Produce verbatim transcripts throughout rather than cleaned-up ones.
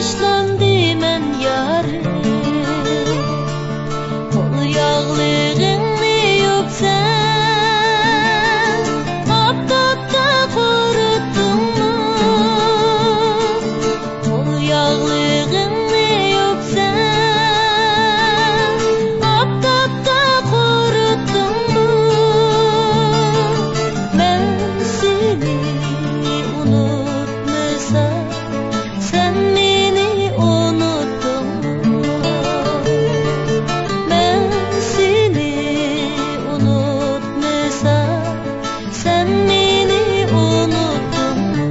باشلاندى مەن يارىم، قول ياغلىرىڭنى يۇيۇپسەن، ئاپتاپتا قۇرۇتتۇڭمۇ؟ قول ياغلىرىڭنى يۇيۇپسەن، ئاپتاپتا قۇرۇتتۇڭمۇ؟ مەن سېنى ئۇنۇتمىسام، سەن مېنى ئۇنۇتتۇڭمۇ؟ مەن سېنى ئۇنۇتمىسام، سەن مېنى ئۇنۇتتۇڭمۇ؟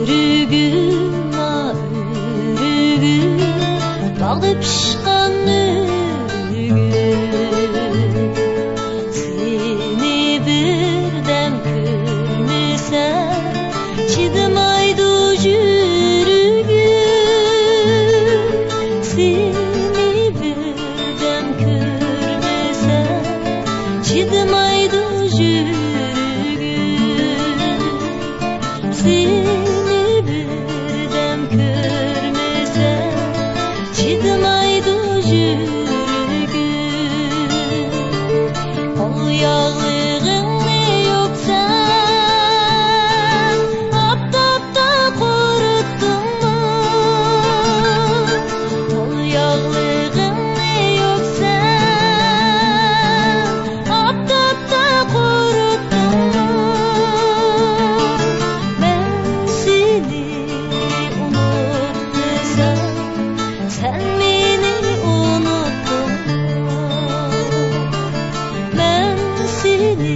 ئۆرۈگۈم، ئا، ئۆرۈگۈم، باغدا پىشقان ئۆرۈگۈم. سېنى بىردەم كۆرمىسەم، چىدىمايدۇ يۈرىكىم. سېنى بىردەم كۆرمىسەم، چىدىمايدۇ يۈرىكىم. سېنى بىردەم كۆرمىسەم، چىدىمايدۇ يۈرىكىم. قول ياغلىرىڭنى يۇيۇپسەن، ئاپتاپتا قۇرۇتتۇڭمۇ؟ قول ياغلىرىڭنى يۇيۇپسەن، ئاپتاپتا قۇرۇتتۇڭمۇ؟ مەن سېنى ئۇنۇتمىسام، سەن مېنى ئۇنۇتتۇڭمۇ؟ مەن سېنى